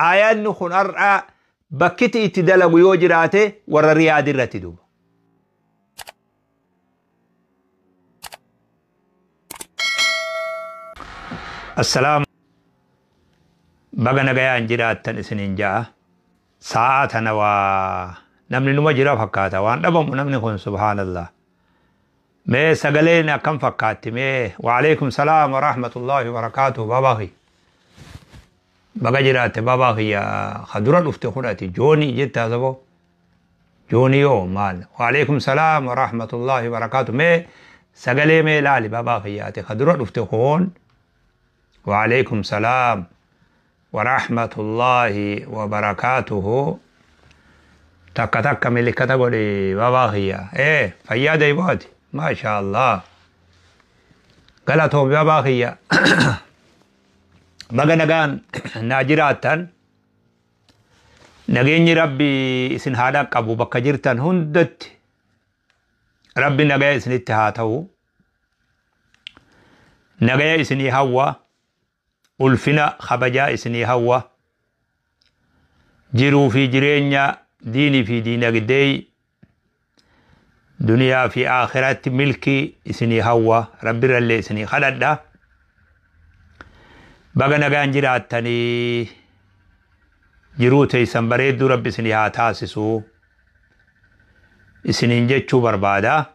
Aayaanni kun har'a bakkiti itti dalagu yoo jiraate warra Riyaad irratti duuba. Assalaam baga nagayaan jiraattan isiniin ja'a. Sa'aa tana waa namni numa jira fakkaata waan dhabamu namni kun subhaanallah. Mee sagaleen akkam fakkaatti mee waalaikum salaam wa rahmatullahi wa barakaatuh baabaa kiyya. Baga jiraatte baabaa kiyya ka dura dhufte kudhati joonii jettaa saboo. Joonii yoo maal waalaikum salaam wa rahmatullahi wa barakaatuh mee sagalee mee laali baabaa kiyya ati ka dura dhufte kun waalaikum salaam wa rahmatullahi wa barakaatuhu. Takka takka milikkata godhi baabaa kiyya. Ee fayyaa deebi'aati. Maasha Allah. Galatoom baabaa kiyya. Baga nagaan naa jiraattan nageenyi rabbi isin haa dhaqqabu bakka jirtan hundatti rabbi nagaya isinitti haa ta'u. Nagaya isinii hawwa. Ulfina kabajaa isinii hawwa. Jiruu fi jireenya diinii fi diinagdee duniyaa fi akhiratti milkii isinii hawwa rabbirallee isinii kadhadha. Baga nagaan jiraattanii jiruu teessan bareedduu rabbi isinii haa taasisu isiniin jechuu barbaada.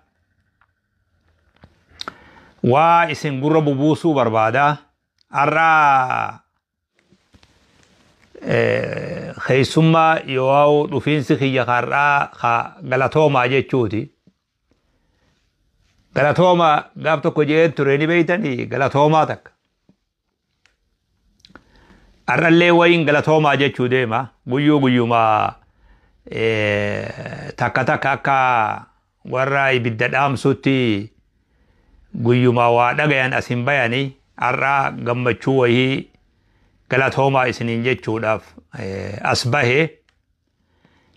Waa isin gurra bubuusuu barbaada. Har'a keessummaa yoo dhufiinsi kiyya har'aa ka galatoomaa jechuuti. Galatooma gaaf tokko jeen ture ni beeytanii galatoomaa takka. Har'allee wayiin galatoomaa jechuu deema. Guyyuu guyyumaa takka takka akka warra ibidda dhaamsutti guyyumaa waa dhagayan as hin bayanii har'a gammachuu wayii galatoomaa isiniin jechuudhaaf as bahe.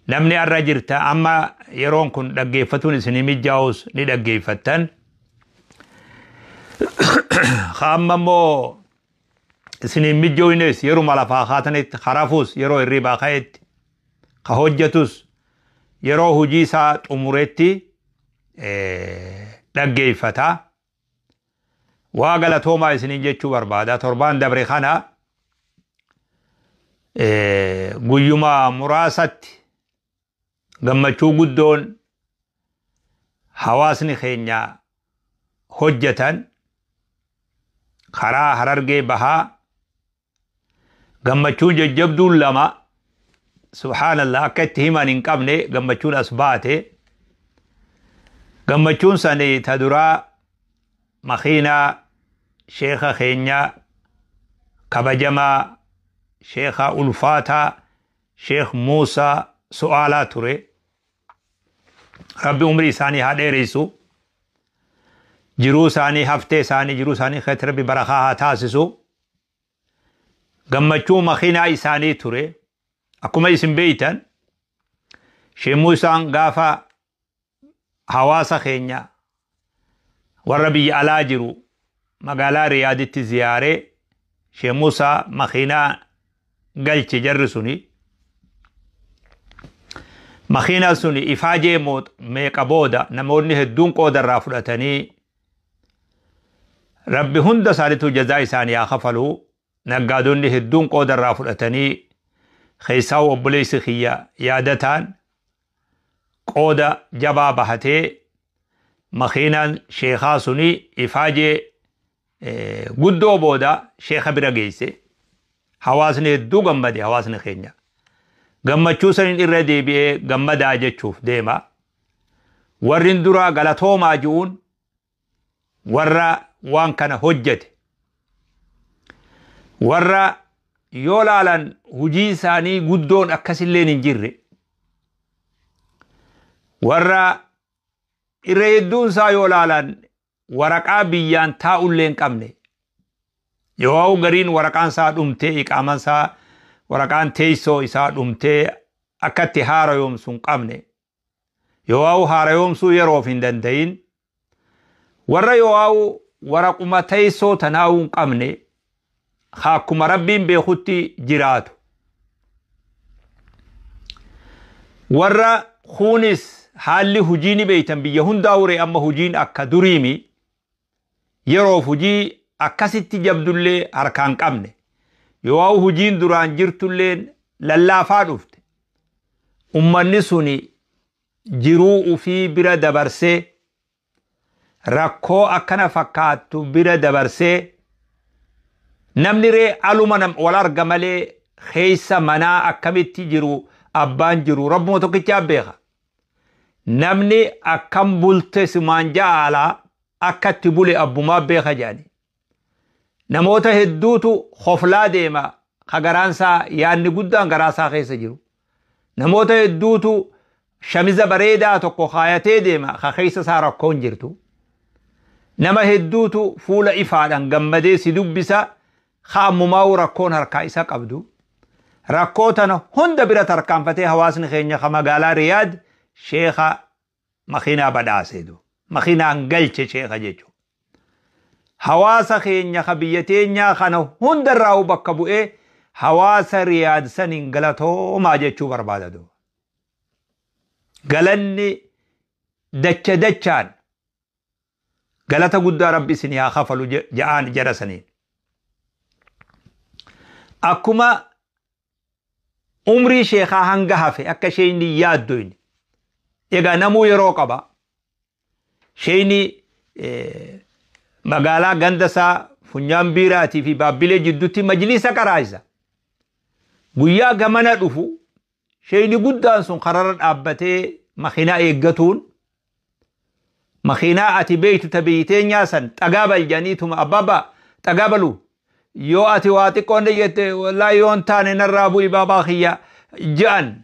Namni har'a jirta amma yeroon kun dhaggeeffatuun isinii mijaa'us ni dhaggeeffattan. Amma immoo isiniin mijoofnes yeruma lafaa kaatanitti harafuus yeroo hirribaa ka'etti ka hojjetus yeroo hojii isaa xumuretti dhaggeeffata. Waa galatoomaa isiniin jechuu barbaada. Torbaan dabre kana guyyuma muraasatti gammachuu guddoon hawaasni keenya hojjetan karaa Harargee bahaa gammachuun jajjabduun lama subhaanallah akka itti himan hin qabne gammachuun as baate. Gammachuun sani ta duraa makiinaa sheekha keenya kabajamaa sheekha ulfaataa Sheekh Muusaa Su'aalaa ture. Rabbi umrii isaanii haa dheeressu. Jiruu isaanii haftee isaanii jiruu isaanii keessatti rabbi barakaa haa taasisu. Gammachuu makiinaa isaanii ture. Akkuma isin beeytan Sheekh Muusaan gaafa hawaasa keenya warra biyya alaa jiru magaalaa Riyaaditti ziyaaree Sheekh Muusaa makiinaa galche jarri suni. Makiinaa suni ifaajee meeqa booda namoonni hedduun qooda irraa fudhatanii rabbi hunda isaaniitu jazaa isaanii haa kafaluu. Naggaadonni hedduun qooda irraa fudhatanii keessaa obboleessi kiyya yaadataan qooda jabaa bahatee makiinaan sheekaa suni ifaajee guddoo booda sheeka bira geesse. Hawaasni hedduu gammade hawaasni keenya. Gammachuu saniin irra deebi'ee gammadaa jechuuf deema. Warri duraa galatoomaa ji'uun warra waan kana hojjete. Warra yoo laalan hujii isaanii guddoon akkasilleen hin jirre. Warra irra hedduun isaa yoo laalan waraqaa biyyaan taa'ullee hin qabne. Yoo gariin waraqaan isaa dhumtee iqaamaan isaa waraqaan teessoo isaa dhumtee akkatti haarayoomsuu hin qabne. Yoo haarayoomsuu yeroof hin danda'in. Warra yoo waraquma teessoo tanaa'uu hin qabne akkuma rabbiin beekutti jiraatu. Warra kunis haalli hujii ni beeytan, biyya hundaa uree amma hujiin akka duriimi, yeroof hujii akkasitti jabdullee harkaan qabne, yoo hujiin duraan jirtullee lallaafaa dhufte, ummanni suni jiruu ufii bira dabarsee, rakkoo akkana fakkaattu bira dabarsee, namni ree aluma wal arga malee keessa manaa akkamitti jiru abbaan jiru rabbuma tokkichaa beeka. Namni akkam bulte simaan ja'alaa akka itti bule abbumaa beeka jedhani. Namoota hedduutu hoflaa deema ka garaansaa yaadni guddaan garaasaa keessa jiru. Namoota hedduutu shamiza bareedaa tokko kaayatee deema ka keessa isaa rakkoon jirtu. Nama hedduutu fuula ifaadhaan gammadee si dubbisa ka ammumaa'uu rakkoon harkaa isa qabdu. Rakkoo tana hunda bira tarkaanfatee hawaasni keenya ka magaalaa Riyaad sheeka makiinaa badhaaseetu. Makiinaan galche sheeka jechuudha. Hawaasa keenya ka biyya teenyaa kana hundarraa bakka bu'ee hawaasa Riyaad saniin galatoomaa jechuu barbaada. Galanni dacha dachaan galata guddaa rabbi isin haa kafalu ja'aan jara saniin. Akkuma umrii sheekaa hanga hafe akka isheen yaaddu egaa namuu yeroo qaba. Sheeyni magaalaa ganda isaa funyaan biiraatii fi baabbilee jidduutti majlisa qaraayisa. Guyyaa gamana dhufu sheeyni guddaan sun kararra dhaabbatee makiinaa eeggatuun, makiinaa ati beeytu ta biyyi nyaasan xagaa bal jedhaniituma abbaabaa xagaa balu, yoo ati waa xiqqoon jette wallaahi yoon taane narraa bu'i baabaa kiyya je'an,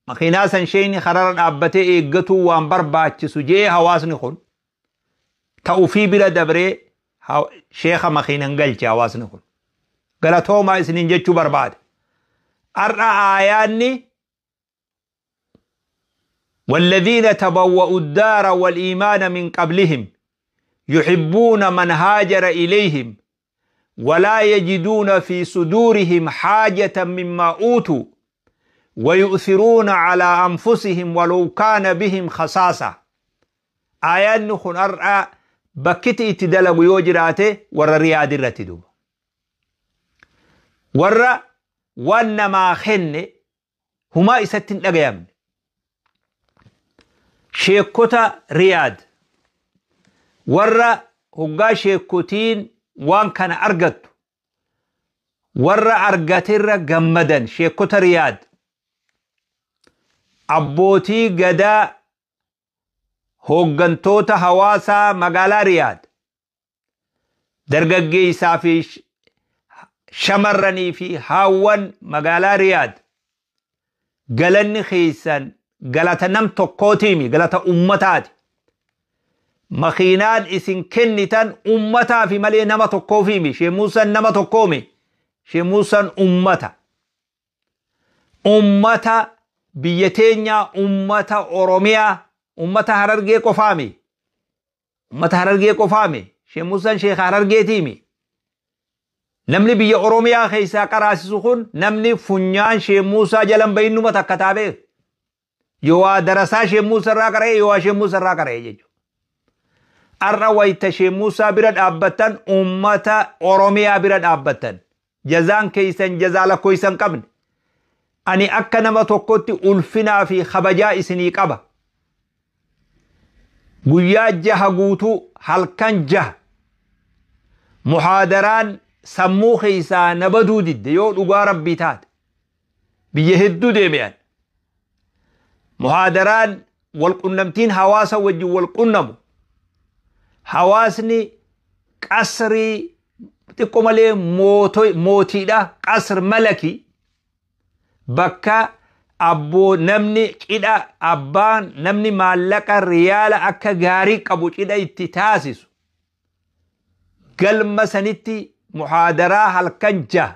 makiinaa san sheeyni kararra dhaabbatee eeggatuu waan barbaachisu jee hawaasni kun ta'ufii bira dabree sheeka makiinan galche. Hawaasni kun galatoomaa isiniin jechuu barbaade. Har'a aayaanni والذين تبوأوا الدار والإيمان من قبلهم يحبون من هاجر إليهم ولا يجدون في صدورهم حاجة مما أوتوا ويؤثرون على أنفسهم ولو كان بهم خصاصة. آيات نخن أرأى بكت اتدلق يوجراته ور رياض الرتدوب ور وانما خن هما إستن أقيام sheekota Riyaad warra hoggaa sheekotiin waan kana argattu warra argaterra gammadan, sheekota Riyaad, abbootii gadaa, hooggantoota hawaasaa magaalaa Riyaad, dargaggeessaa fi shamarranii fi haawwan magaalaa Riyaad, galanni keessan galata nam tokkootiimi, galata ummataati. Makiinaan isin kennitan ummataafi malee nama tokkoofiimi. Shee Muusaan nama tokkoomi. Shee Muusaan ummata. Ummata biyya teenyaa, ummata Oromiyaa, ummata Harargee qofaami. Ummata Harargee qofaami. Shee Muusaan sheeka Harargeetiimi. Namni biyya Oromiyaa keessaa qaraasisu kun namni funyaan Shee Muusaa jalan bahinnuma takka taabee. Yoo waa darasaa Shee Muusaa irraa qara'e, yoo waa Shee Muusaa irraa qara'e jechuudha. Har'a wayita Shee Muusaa bira dhaabbattan ummata Oromiyaa bira dhaabbattan. Jazaan keessan jazaa lakkoofsa qabne. Ani akka nama tokkotti ulfinaa fi kabajaa isinii qaba. Guyyaa 6 guutuu halkan 6 muhaadaraan sammuu keessaa na baduu didde yoo dhugaa rabbii taate. Biyya hedduu deebi'an. Muhaadaraan walqunnamtiin hawaasa wajjin walqunnamu. Hawaasni qasrii xiqqoo malee mootiidha. Qasr malaki bakka abboo namni cidha abbaan namni maallaqa riyaala akka gaarii qabu cidha itti taasisu. Galma sanitti muhaadaraa halkan 6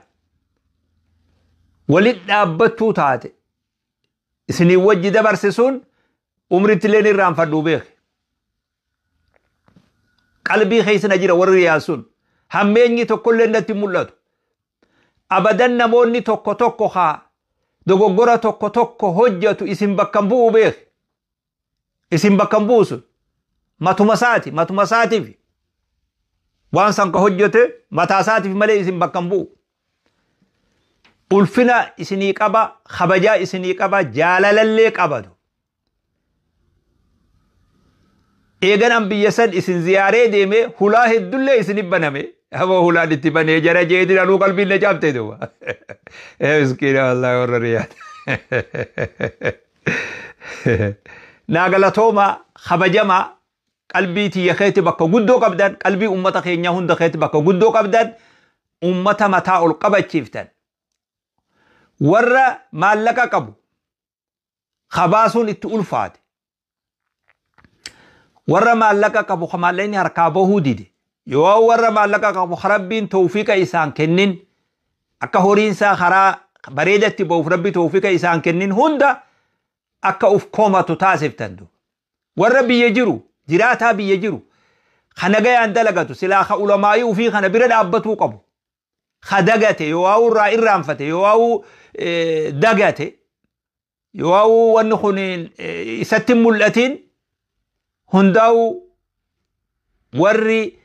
walit dhaabbattuu taate isinii wajji dabarse sun umritti illee irraanfadhuu beeke. Qalbii keessa na jira warri Riyaad sun hammeenyi tokkollee natti mul'atu. Abadan namoonni tokko tokko haa Dogoggora tokko tokko hojjatu isin bakka hin bu'u beeki. Isin bakka hin buusu. Matuma isaati, matuma isaatiif. Waan san ka hojjate mataa isaatiif malee isin bakka hin bu'u. Ulfina isinii qaba, kabajaa isinii qaba, jaalalallee qabatu. Eegan an biyya san isin ziyaaree deemee hulaa heddullee isinif baname. Aboo hulaan itti banee jara jeetiin anuu qalbiin na cabte duuba. Ee miskiina wallaahi warra Riyaad. Naa galatooma kabajamaa qalbii tiyya keetti bakka guddoo qabdan, qalbii ummata keenyaa hunda keetti bakka guddoo qabdan, ummata mataa ol qabachiiftan. Warra maallaqa qabu kabaasuun itti ulfaate. Warra maallaqa qabu ka maallaqni harkaa bahuu dide. Yoo warra maallaqa qabu ka Rabbiin tawfiiqa isaan kennin akka horiin isaa karaa bareedatti bahuuf Rabbi tawfiiqa isaan kennin hunda akka uf komatu taasiftan duuba. Warra biyya jiru, jiraataa biyya jiru, ka nagayaan dalagatu silaa ka ulamaa'ii ufii kana bira dhaabbatuu qabu. Ka dagate yoo irraa irraanfate yoo dagate yoo wanni kun isatti hin mul'atin hundaa'u warri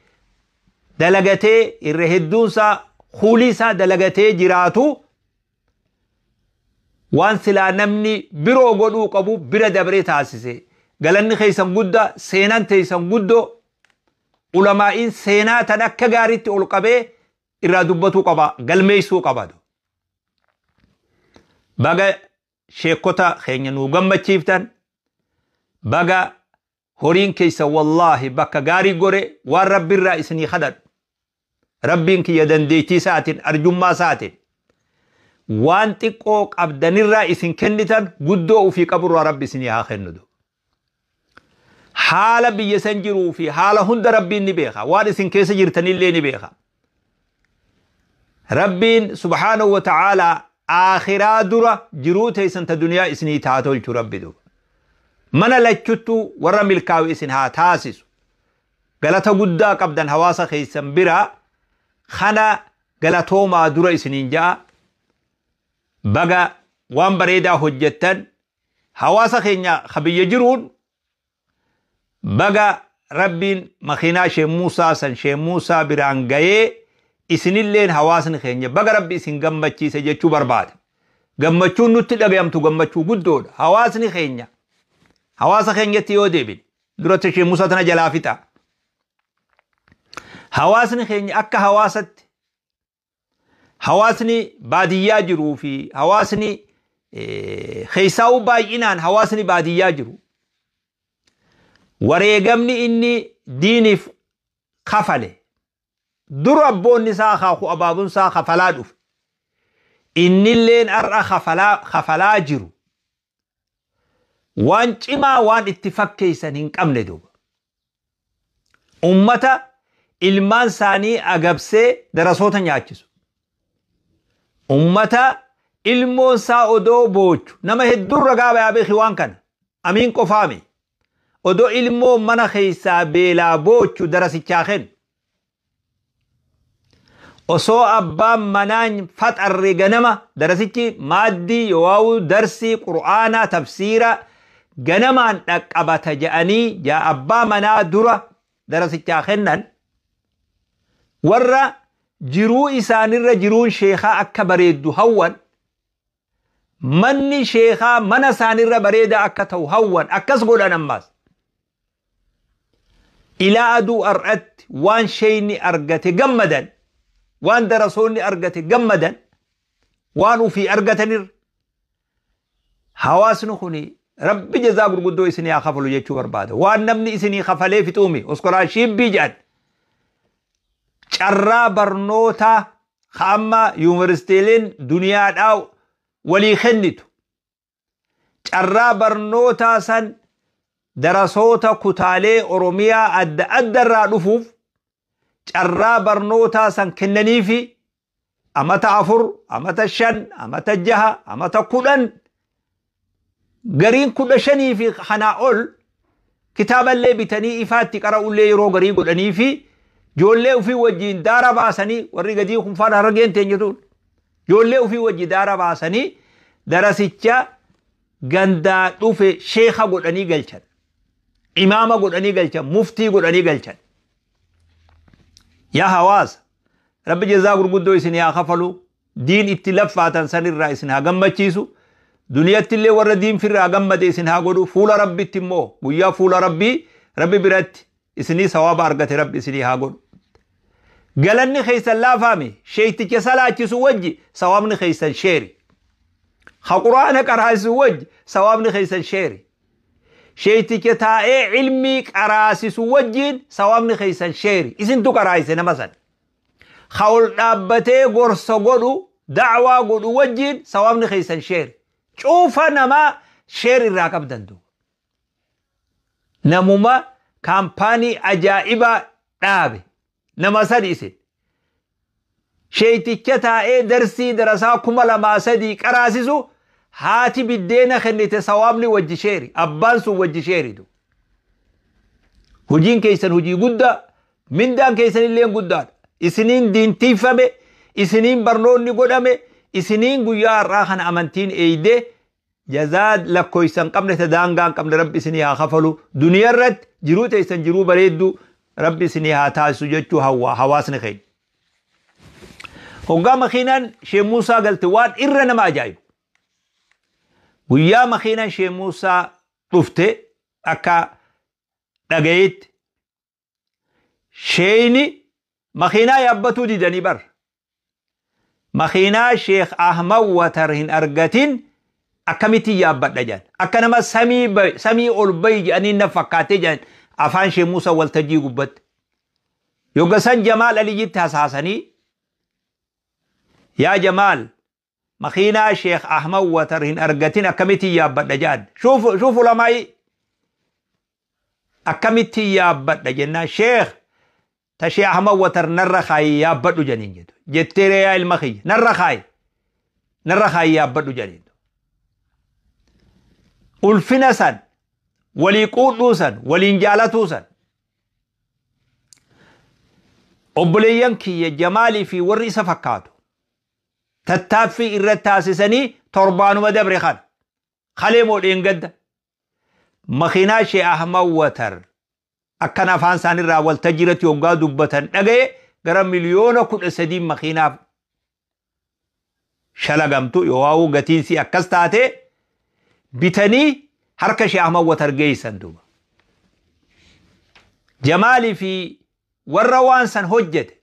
dalagatee irra hedduunsaa kuulii isaa dalagatee jiraatu waan silaa namni biroo godhuu qabu bira dabree taasise. Galanni keessan guddaa, seenaan teessan guddoo, ulamaa'iin seenaa tan akka gaariitti ol qabee irraa dubbatuu qaba, galmeessuu qaba. Baga sheekota keenya nuu gammachiiftan, baga horiin keessa wallaahi bakka gaarii gore waan Rabbirraa isinii kadhadhu. Rabbiin kiyya dandeettii isaatiin, arjummaa isaatiin waan xiqqoo qabdanirraa isin kennitan guddoo ofii qaburraa Rabbi isinii haa kennu. Haala biyya san jiruu fi haala hunda Rabbiin ni beeka. Waan isin keessa jirtanillee ni beeka. Rabbiin subhaanahu wa ta'aalaa aakhiraa dura jiruu teessan ta duniyaa isinii taa tolchu Rabbi duuba. Mana lachuttuu warra milkaa'u isin haa taasisu. Galata guddaa qabdan hawaasa keessan biraa kana galatoomaa dura isiniin ja'a. Baga waan bareedaa hojjettan hawaasa keenya ka biyya jiruun baga Rabbiin makiinaa Sheekh Muusaa san Sheekh Muusaa biraan gayee isinilleen hawaasni keenya baga Rabbi isin gammachiise jechuu barbaada. Gammachuun nutti dhagayamtu gammachuu guddoodha. Hawaasni keenya hawaasa keenyatti yoo deebine duratti Sheekh Muusaa tana jalaa fixa. Hawaasni keenya akka hawaasatti hawaasni baadiyyaa jiruu fi hawaasni keessaa'uu baay'inaan hawaasni baadiyyaa jiru wareegamni inni diiniif kafale dura abboonni isaa akaaku abaabuun isaa kafalaa dhufe innilleen har'a kafalaa jiru waan cimaa waan itti fakkeessan hin qabne duuba. Ummata ilmaan isaanii agabsee darasoota nyaachisu. Ummata ilmoon isaa odoo boochu nama hedduun ragaa bayaa beeki waan kana amiin qofaami odoo ilmoo mana keessaa beelaa boochu darasichaa kennu. Osoo abbaan manaan faxarre ganama darasichi maaddii yoo'awu darsii qur'aanaa tafsiira ganamaan dhaqqabata jedhanii yaa abbaa manaa dura darasichaa kennan warra jiruu isaanirra jiruun sheekaa akka bareeddu hawwan manni sheekaa mana isaanirra bareedaa akka ta'u hawwan akkas godhan ammaas. Ilaa aduu har'atti waan sheeyni argate gammadan, waan darasoonni argate gammadan, waan ufii argatanirra. Hawaasni kuni Rabbi jazaa gurguddoo isinii haa kafalu jechuu barbaada. Waan namni isinii kafalee fixuumi iskolaashiippii jedhan carraa barnootaa ka amma yuunivarsiitiileen duniyaadhaa walii kennitu. Carraa barnootaa san darasoota kutaalee Oromiyaa adda adda irraa dhufuuf carraa barnootaa san kennaniifi amata 4, amata 5, amata 6, amata 10 gariin 15 fi kanaa ol kitaaballee bitanii ifaatti qara'ullee yeroo garii godhanii fi ijoollee ofii wajjin daara baasanii warri gadii kun faana harargeen teenyatuun ijoollee ofii wajjin daara baasanii Darasicha gandaa dhufe sheekha godhanii galchan. Imaama godhanii galchan. Muftii godhanii galchan. Yaa hawaasa, Rabbi jazaa gurguddoo isin haa kafalu. Diin itti laffaatan sanirraa isin haa gammachiisu. Duniyatti illee warra diin firraa gammade isin haa godhu. Fuula Rabbitti immoo guyyaa fuula Rabbii Rabbi biratti isinii sawaaba argate Rabbi isinii haa godhu. Galanni keessan laafaame sheekticha salaachisu wajji sawaabni keessan sheeri. Ha Quraana qaraasisu wajji sawaabni keessan sheeri. Sheekticha taa'ee ilmii qaraasisu wajjiin sawaabni keessan sheeri. Isintu qaraasise nama san. Ha ol dhaabbatee gorsa godhu, da'waa godhu wajjiin sawaabni keessan sheeri. Cuufa namaa sheer irraa qabdan duuba. Namuma kaampaanii ajaa'ibaa dhaabe nama sadi isin. Sheekticha taa'ee darsii darasaa 2003 qaraasisu haati biddeena kennite sawaabni wajji sheeri. Abbaan sun wajji sheeritu. Hojiin keessan hojii guddaa, mindaan keessan illee guddaadha. Isiniin diintiifame, isiniin barnoonni godhame, isiniin guyyaa har'aa kana amantiin eeydee jazaa lakkoofsa hin qabne, ta daangaa hin qabne Rabbi isinii haa kafalu. Duniyaa irratti jiruu teessan jiruu bareedduu Rabbi isinii haa taasisu jechuu hawaasni keenya. Hoggaa makiinaan Shee Muusaa galte waan irra nama ajaa'ibu. Guyyaa makiinaan Shee Muusaa dhufte akka dhagayeetti sheeyni makiinaa yaabbatuu didanii bar. Makiinaa Sheekh Ahmad Watar hin argatin akkamitti yaabbadha jedhan. Akka nama samii ol bayi jedhanii na fakkaatee jedhan afaan Shee Muusaa waltajjii gubbatti. Yogga san Jamaal Aliyyitti hasaasanii, yaa Jamaal, makiinaa Sheekh Ahmad Watar hin argatin akkamitti yaabbadha jedhan. Shuufu lamaayii akkamitti yaabbadha jennaan, Sheekh ta Sheekh Ahmad Watar narra kaayi yaabbadhu jedhaniin jedhu. Jettee yaa ilma kiyya narra kaayi, narra kaayi yaabbadhu jedhaniin. Ulfina san, walii quudhuu san, waliin jaalatuu san. Obboleeyyan kiyya Jamaalii fi warri isa fakkaatu tattaaffii irratti taasisanii torbaanuma dabre kana kalee moo dheengadda makiinaa Shee Ahmad Watar akkan afaan isaaniirraa waltajjii irratti hoggaa dubbatan dhagaye gara 13 miliyoona makiinaaf shalagamtu yoo waa'uu gatiinsi akkas taate bitanii harka Shee Ahmad Watar geessan duuba. Jamaalii fi warra waan san hojjete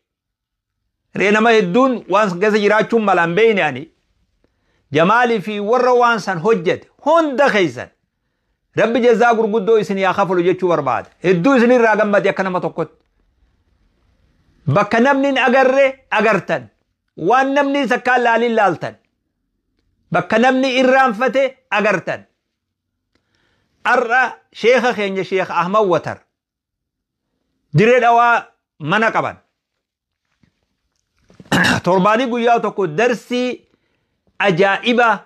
ree nama hedduun waan keessa jiraachuun malaan beeyne ani. Jamaalii fi warra waan san hojjete hunda keessan Rabbi jazaa gurguddoo isin haa kafalu jechuu barbaada. Hedduu isinirraa gammade akka nama tokkotti. Bakka namni hin agarre agartan. Waan namni sakkaan laalin laaltan. Bakka namni irraanfate agartan. Har'a sheekha keenya Sheekh Ahmad Watar Diree Dhawaa mana qaban. Torbaanii guyyaa tokko darsii ajaa'ibaa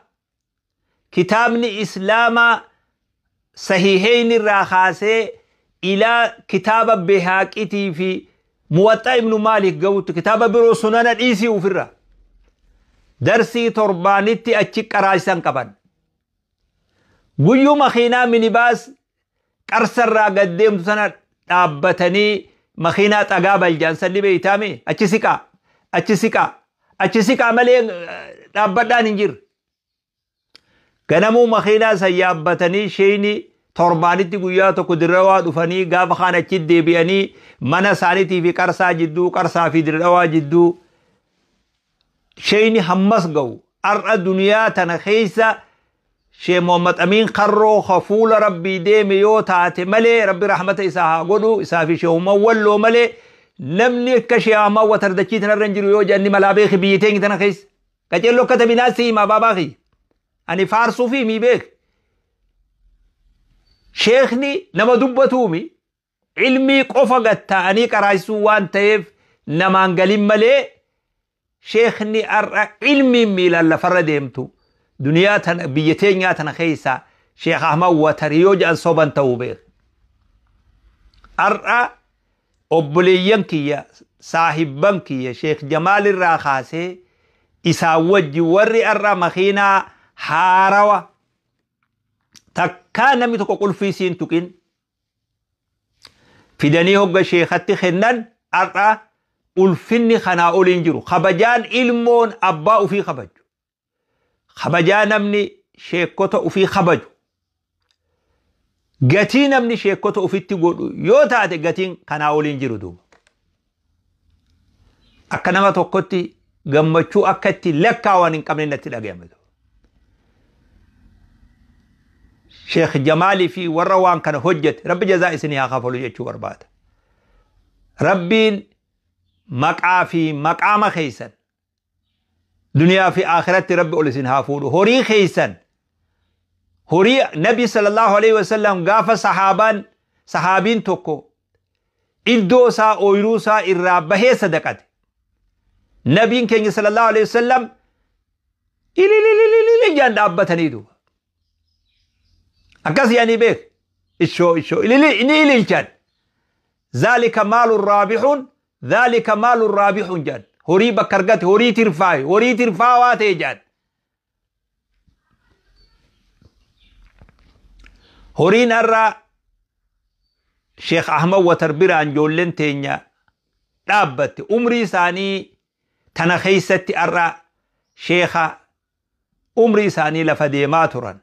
kitaabni Islaamaa sahiiheen irraa kaasee ilaa kitaaba Behaaqitii fi Muwaxxa Ibnu Maalik ga'utti kitaaba biroo sunana dhiisii ofirra. Darsii torbaanitti achi qaraasisan qaban. Guyyuu makiinaa minibaas qarsarraa gad deemtu sana dhaabbatanii makiinaa xagaa baljaan sanni beeytaame achi siqaa, achi siqaa, achi siqaa malee dhaabbadhaan hin jirre. Ganamuu makiinaa san yaabbatanii sheeyni torbaanitti guyyaa tokko Dirrawaa dhufanii gaafa kaan achi deebi'anii mana isaaniitii fi Qarsaa jidduu, Qarsaa fi Dirrawaa jidduu sheeyni hammas ga'u. Har'a duniyaa tana keessa Sheekh Muhammad Amiin Karroo ka fuula Rabbii deeme yoo taate malee, Rabbi rahmata isaa haa godhu, isaa fi Sheekh Umar Walloo malee namni akka Sheekh Ahmad Watar dachii tanarra hin jiru yoo jedhan malaa beeki biyyi teenya tana keessa. Qaceelloo akka tabinaa si himaa baabaa kiyya. Ani faarsuu fi himii beeki. Sheekni nama dubbatuumi ilmii qofa gatta'anii qaraasisuu waan ta'eef namaan galin malee sheekni har'a ilmiin miilaan lafarra deemtu duniyaa tana biyya teenyaa tana keessa Sheekh Ahmad Watar yoo jedhan soban ta'uu beeku. Har'a obboleeyyan kiyya, saahibban kiyya, Sheekh Jamaal irraa kaasee isaan wajji warri har'a makiinaa Haarawa takkaa namni tokko qulfii siin tuqin fidanii hogga sheekatti kennan. Har'a ulfinni kanaa oliin jiru. Kabajaan ilmoon abbaa ufii kabaju, kabajaa namni sheekota ufii kabaju, gatii namni sheekota ufitti godhu yoo taate, gatiin kanaa oliin jiru duuba. Akka nama tokkotti gammachuu akka itti lakkaawan hin qabne natti dhagayame. Sheekh Jamaalii fi warra waan kana hojjete, Rabbi jazaa isinii haa kafalu jechuu barbaada. Rabbiin maqaa fi maqaama keeysan duniyaa fi akhiratti Rabbi ol isin haa fuudhu. Horii keeysan, horii Nabi sallallahu alaihi wasallam, gaafa sahaabaan, sahaabiin tokko iddoo isaa, ooyiruu isaa irraa bahee sadaqate, Nabiin keenya sallallahu alaihi wasallam ililililili jaan dhaabbatanii duuba akkas yaanii beek, ishoo ishoo ilili ni ililchan. "Zaalika maalun raabixuun, zaalika maalun raabixuun" jaan. Horii bakka argate, horii tirfaaye, horii tirfaawaa ta'e jaan. Horiin har'a Sheekh Ahmad Watar biraan ijoolleen teenya dhaabbatte, umrii isaanii tana keeysatti har'a sheekha umrii isaanii lafa deemaa turan,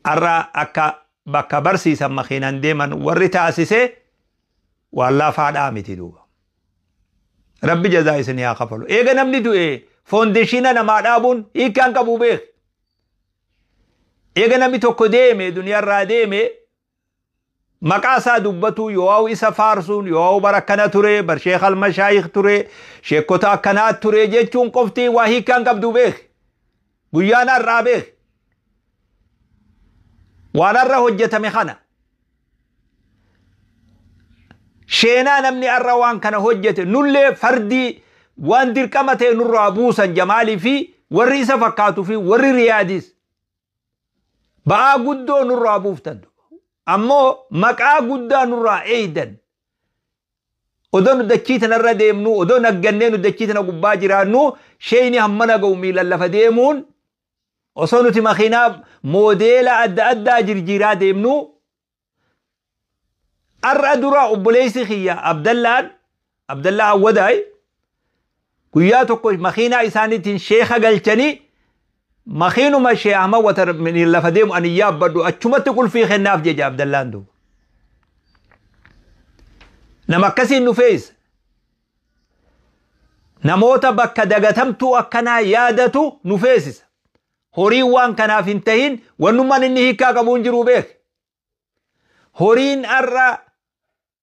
har'a akka bakka barsiisan makiinan deeman warri taasise waan lafaadhaa miti duuba. Rabbi jazaa isinii haa kafalu. Eega namni du'e foundation namaa dhaabuun hiikkaan qabu beek. Eega namni tokko deeme, duniyaarraa deeme, maqaa isaa dubbatu yoo isa faarsuun yoo bara akkana ture, bar sheekh almashaayikh ture, sheekota akkanaa ture jechuun qofti waa hiikkaan qabdu beek. Guyyaan har'aa beek. Waan har'a hojjetame kana. Sheenaa namni har'a waan kana hojjete, nullee fardii waan dirqama ta'e nurraa buusan. Jamaalii fi warri isa fakkaatuu fi warri Riyaadis ba'aa guddoo nurraa buuftan, ammoo maqaa guddaa nurraa eeydan. Odoo nu dachii tanarra deemnu, odoo naggannee nu dachii tana gubbaa jiraannu, sheeyni hammana ga'u miilan lafa deemuun, osoo nuti makiinaa moodeela adda addaa jirjiiraa deemnu, har'a dura obboleessi kiyya Abdallaan, Abdallaa Awwadaay, guyyaa tokko makiinaa isaaniitiin sheeka galchanii, makiinuma Shee Ahmad Watar lafa deemu ani yaabbadhu, achumatti qulfii kennaaf jeja Abdallaan duuba. Nama akkasiin nu feesa. Namoota bakka dagatamtuu akkanaa yaadatu nu feesisa. Horiin waan kanaaf hin tahin wannummaan inni hiikkaa qabu hin jiru beek. Horiin har'a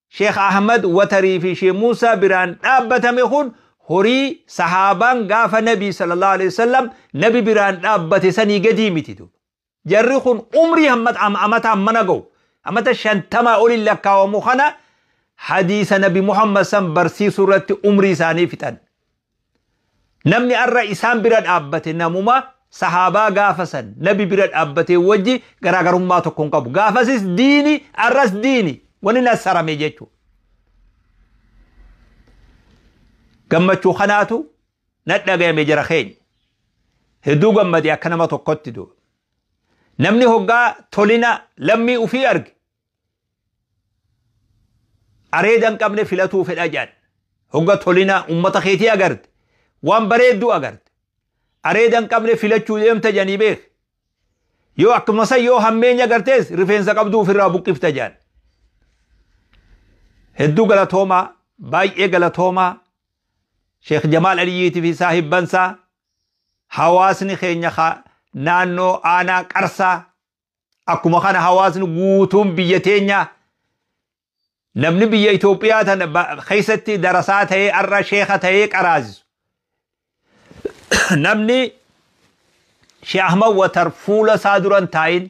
Sheekh Ahmad Watarii fi Sheekh Muusaa biraan dhaabbatame kun horii sahaabaan gaafa Nabii sallallahu alaihi wasallam Nabi biraan dhaabbate sanii gadii miti. Jarri kun umrii amata hammana ga'u, amata 50 olin lakkaawamu kana, hadiisa Nabi Muhammad san barsiisuu irratti umrii isaanii fixan. Namni har'a isaan bira dhaabbate namuma sahaabaa gaafa san Nabi bira dhaabbate wajji garaagarummaa tokko hin qabu. Gaafasis diini, har'as diini, wani nassarame jechuudha. Gammachuu kanaatu na dhagayame jara keenya. Hedduu gammade akka nama tokkotti duuba. Namni hoggaa tolina lammii ufii arge areeda hin qabne filatuu fedha jedhan. Hogga tolina ummata keetii agarte, waan bareedduu agarte, areeda hin qabne filachuu deemta jedhanii beek. Yoo akkuma san yoo hammeenya agartees rifeensa qabduu ofirraa buqqifta jedhan. Hedduu galatoomaa, baay'ee galatoomaa. Sheekh Jamaal Aliyyiitii fi saahibbansaa, hawaasni keenya naannoo aanaa Qarsaa, akkuma kana hawaasni guutuun biyya teenyaa, namni biyya Itoophiyaa tana keessatti darasaa ta'ee har'a sheeka ta'ee qaraasisu. Namni Sheekh Ahmad Watar fuula isaa duran taa'in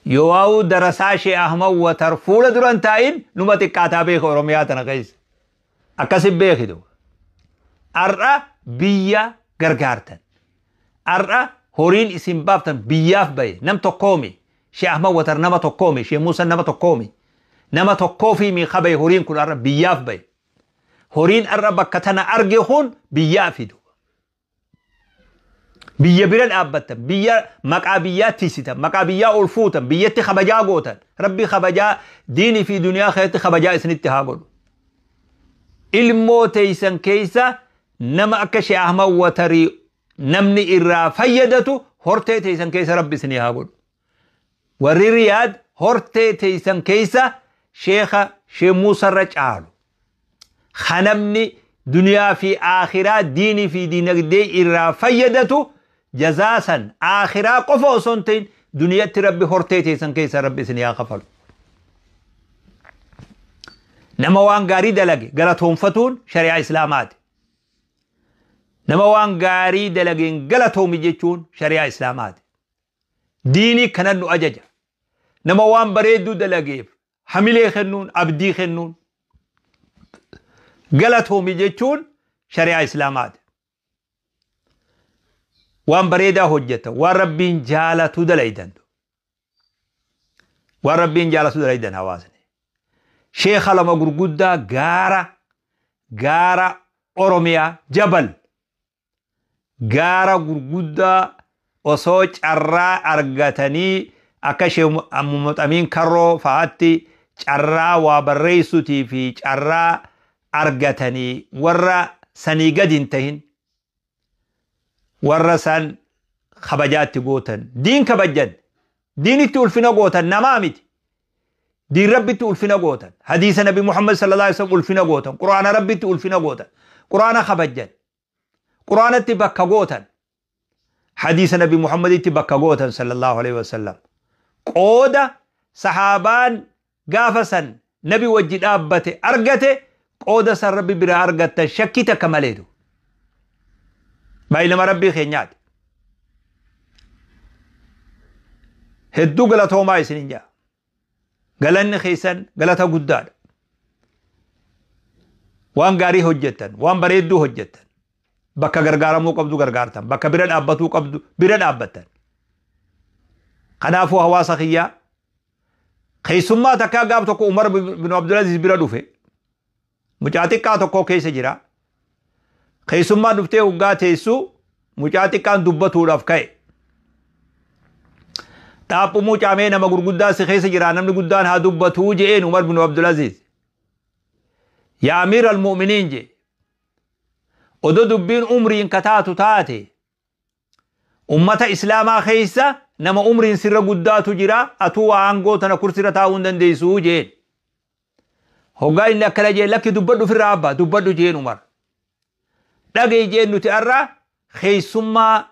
yoo darasaa Sheekh Ahmad Watar fuula duran taa'in numa xiqqaataa beeka Oromiyaa tana keessa. Akkasin beekitu. Har'a biyya gargaartan. Har'a horiin isin baaftan biyyaaf bahe, nam tokkoomi. Sheekh Ahmad Watar nama tokkoomi. Sheekh Muusan nama tokkoomi. Nama tokkoofi miiqa bahe horiin kun har'a biyyaaf bahe. Horiin har'a bakka tana arge kun biyyaa fidu. Biyya bira dhaabbattan, biyya maqaa biyyaa tiisitan, maqaa biyyaa ol fuutan, biyyatti kabajaa gootan. Rabbi kabajaa diinii fi duniyaa keessatti kabajaa isinitti haa godhu. Ilmoo teeysan keessa nama akka Sheekh Ahmad Watarii namni irraa fayyadatu hortee teeysan keessa Rabbi isinii haa godhu. Warri Riyaad hortee teeysan keessa Sheekha Sheekh Muusarra caalu. Kanamni duniyaa fi aakhiraa diinii fi diinagdee irraa fayyadatu jazaasan aakhiraa qofa osoo hin ta'in duniyatti Rabbi hortee teessan keessa Rabbi isin haa kafalu. Nama waan gaarii dalage galatoonfatuun shari'aa Islaamaati. Nama waan gaarii dalageen galatoomi jechuun shari'aa Islaamaati. Diinii kanan nu ajaja. Nama waan bareedduu dalageef hamilee kennuun, abdii kennuun, galatoomi jechuun shari'aa Islaamaati. Waan bareedaa hojjetan, waan Rabbiin jaalatu dalaydan. Waan Rabbiin jaalatu dalaydan hawaasni. Sheekha lama gurguddaa gaara Oromiyaa jabal gaara gurguddaa osoo carraa argatanii akka Sheekh Muhammad Amiin Karroo fa'aatti carraa waa barreessuutii fi carraa argatanii warra sanii gadi hin tahin warra san kabajaatti gootan, diin kabajjan, diinitti ulfina gootan, namaa miti, diin Rabbitti ulfina gootan, hadiisa Nabi Muhammad sallallahu alaihi wasallam ulfina gootan, Quraana Rabbitti ulfina gootan, Quraana kabajjan, Quraanatti bakka gootan, hadiisa Nabi Muhammaditti bakka gootan sallallahu alaihi wasallam. Qooda sahaabaan gaafa san Nabi wajji dhaabbate argate, qooda san Rabbi biraa argattan shakkii takka maleetu. Baay'inama Rabbii keenyaati. Hedduu galatoomaa isinin jaa. Galanni keessan galata guddaadha. Waan gaarii hojjettan, waan bareedduu hojjettan, bakka gargaaramuu qabdu gargaartan, bakka bira dhaabbatuu qabdu bira dhaabbattan. Kanaafuu hawaasa kiyyaa keessummaa takkaa gaaf tokko Umar bin Abdulaziz bira dhufe, mucaa xiqqaa tokko keessa jira. Keessummaa dhuftee hoggaa teessu mucaa xiqqaan dubbatuudhaaf ka'e. Dhaaphumuu caamee nama gurguddaa si keessa jira, namni guddaan haa dubbatuu je'een Umar bin Abdulaziz. Yaa Amiir al-Mu'miniin jee, odoo dubbiin umriin kataatu taate ummata Islaamaa keessa nama umriin sirra guddaatu jira, atuu waa aangoo tana kursirra taa'uu hin dandeessuu jeen. Hoggaa inni akkana jeen, lakki dubbadhu ofirraa abbaa dubbadhu jeen Umar. Dhaga'i jeen, nuti har'a keessummaa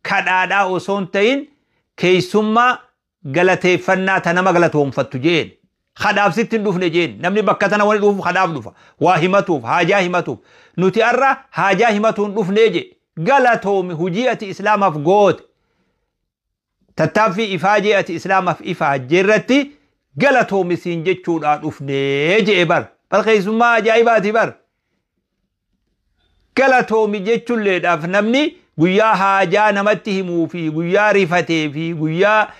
kadhaadhaa osoo hin ta'in keessummaa galateeffannaa ta nama galatoonfattu jeen. Kadhaaf sitti hin dhufne jeen. Namni bakka tana wani dhufuuf kadhaaf dhufa. Waa himatuuf, haajaa himatuuf. Nuti har'a haajaa himatuun hin dhufnee jee. Galatoomi hujii ati Islaamaaf goote. Tattaaffii ifaajee ati Islaamaaf ifaajjee irratti galatoomi siin jechuudhaa dhufnee jee bar. Bar keessummaa ajaa'ibaati bar. Galatoomi jechuulleedhaaf namni guyyaa haajaa namatti himuu fi guyyaa rifatee fi guyyaa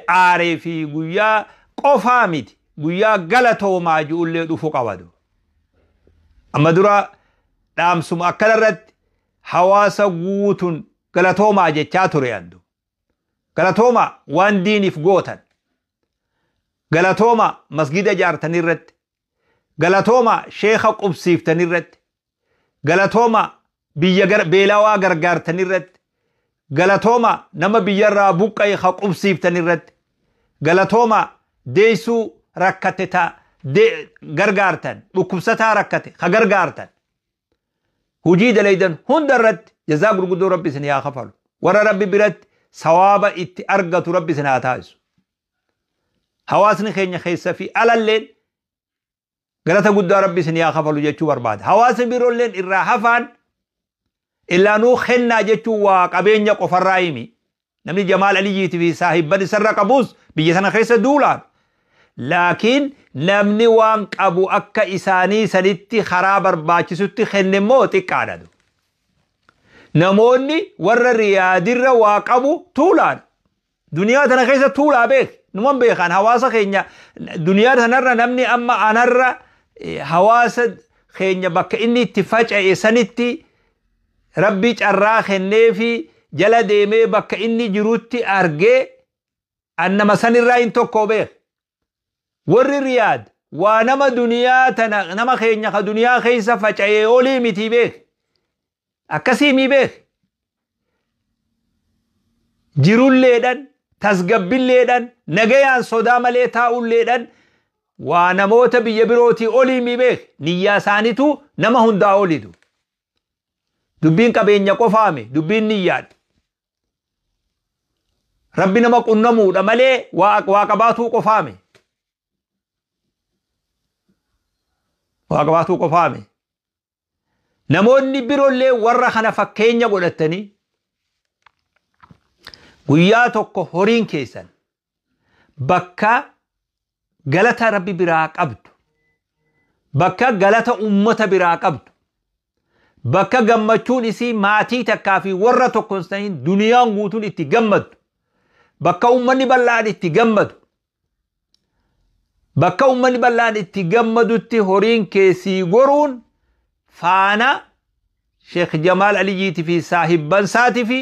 aaree fi guyyaa qofaa miti, guyyaa galatoomaa ji'ullee dhufu qabadu. Amma dura dhaamsuma akkana irratti hawaasa guutuun galatoomaa jechaa ture andu. Galatoomaa waan diiniif gootan. Galatoomaa masgida ijaartan irratti. Galatoomaa sheekha qubsiiftan irratti. Galatoomaa biyya beelawaa gargaartan irratti. Galatoomaa nama biyyarraa buqqa'e ha qubsiiftan irratti. Galatoomaa deessuu rakkate ta gargaartan, dhukkubsataa rakkate ha gargaartan. Hujii dalaydan hunda irratti jazaa gurguddoo Rabbi isin haa kafalu. Warra Rabbi biratti sawaaba itti argatu Rabbi isin haa taasisu. Hawaasni keenya keessa fi alalleen galata guddaa Rabbi isin haa kafalu jechuu barbaada. Hawaasni biroolleen irraa hafaan illaanuu kennaa jechuun waa qabeenya qofarraa himi. Namni Jamaal Aliyyiitii fi saahibban isarra qabus biyya sana keessa duulaan. Laakiin namni waan qabu akka isaanii sanitti karaa barbaachisutti kenne immoo xiqqaadha. Namoonni warra Riyaadirra waa qabu tuulaadha. Duniyaa tana keessa tuulaa beek. Numan beekan hawaasa keenya duniyaa tanarra namni amma anarra hawaasa keenya bakka inni itti faca'e sanitti Rabbi carraa kennee fi jala deemee bakka inni jirutti argee an nama sanirraa hin tokko beek. Warri Riyaad waa nama duniyaa tana, nama keenya ka duniyaa keessa faca'ee olii miti beek. Akkasii mi beek. Jirulleedhan, tasgabbilleedhan, nagayaan sodaa malee taa'ulleedhan waa namoota biyya birootii olii mi beek. Niyyaa isaaniitu nama hundaa olitu. Dubbiin qabeenya qofaami, dubbiin niyyaadha. Rabbi nama qunnamuudha malee waa qabaatuu qofaami. Waa qabaatuu qofaami. Namoonni biroollee warra kana fakkeenya godhatanii guyyaa tokko horiin keessan bakka galata Rabbi biraa qabdu, bakka galata ummata biraa qabdu, bakka gammachuun isii maatii takkaa fi warra tokko hin ta'in duniyaan guutuun itti gammaddu, bakka ummanni bal'aan itti gammadu, bakka ummanni bal'aan itti gammadutti horiin keessii goruun faana Sheekh Jamaal Aliyyiitii fi saahibban isaatii fi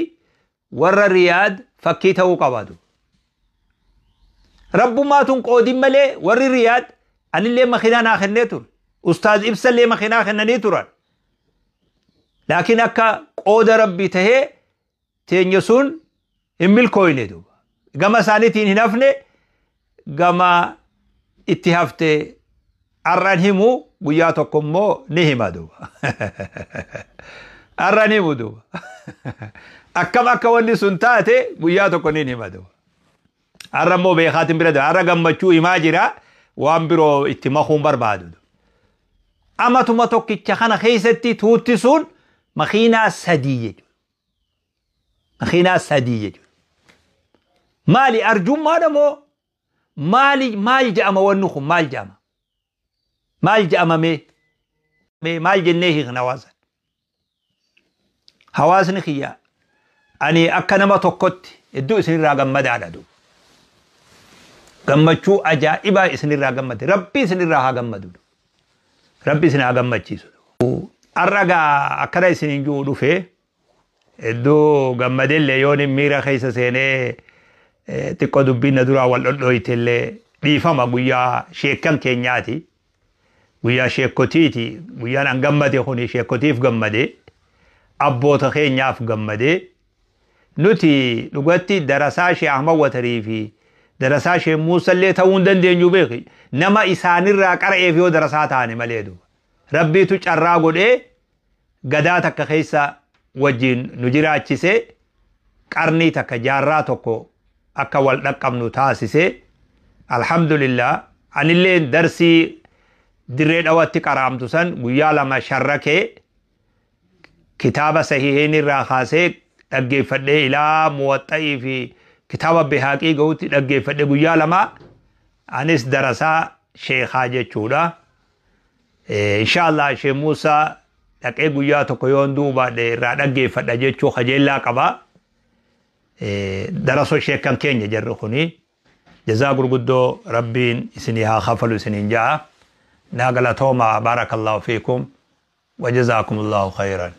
warra Riyaad fakkii ta'uu qabaatu. Rabbummaatuun qoodin malee warri Riyaad anillee makiinaa naa kennee ture. Ustaaz Ibsallee makiinaa kennanii turan. Laakiin akka qooda Rabbi tahee teenya sun hin milkooyne duuba. Gama isaaniitiin hin hafne, gama itti hafte har'an himu, guyyaa tokko immoo ni hima duuba. Har'an himu duuba. Akkam akka wanni sun taate guyyaa tokko ni hima duuba. Har'a immoo beekaatiin bira har'a gammachuu himaa jira, waan biroo itti makuun barbaadu. Amatuma tokkicha kana keessatti tuutti sun makiinaa 3 jechuudha. Makiinaa 3 jechuudha. Maali arjummaadha moo maali maal jedhama wanni kun maal jedhama? Maal jedhama mee? Maal jennee hiikna hawaasa? Hawaasni kiyya ani akka nama tokkotti hedduu isinirraa gammadaadha duuba. Gammachuu ajaa'ibaa isinirraa gammade. Rabbi isinirraa haa gammadu. Rabbi isin haa gammachiisu. Har'a gaa akkana isiniin jiru dhufee hedduu gammadellee yoon miira keessa seenee xiqqoo dubbiin na duraa wal dhodhooytellee dhiifama. Guyyaa sheekkan keenyaati. Guyyaa sheekkotiiti. Guyyaan an gammade kuni sheekkotiif gammade. Abboota keenyaaf gammade. Nuti dhugatti darasaa Shee Ahmad Watarii fi darasaa Shee Muusallee ta'uu hin dandeenyu beeki. Nama isaanirraa qara'eef yoo darasaa taane malee duuba. Rabbiitu carraa godhee gadaa takka keessa wajjin nu jiraachise, qarnii takka jaarraa tokko akka wal dhaqqabnu taasise. Alhamdulillah, anillee darsii Dirree Dhawatti qaraamtu san guyyaa 2 sharrakee kitaaba sahihiin irraa kaasee dhaggeeffadhee ilaa Muwaxxa'ii fi kitaaba Bihaaqii gahutti dhaggeeffadhe guyyaa 2. Anis darasaa sheekaa jechuudha. Inshaallah Sheekh Muusaa dhaqee guyyaa tokko yoon duubaadhe irraa dhaggeeffadha jechuu kajeellaa qaba. Darasoo sheekan keenya jarri kuni jazaa gurguddoo Rabbiin isinii haa kafalu isiniin ja'a. Naa galatooma, baarakallahu fiikum wa jazaakumullahu khayran.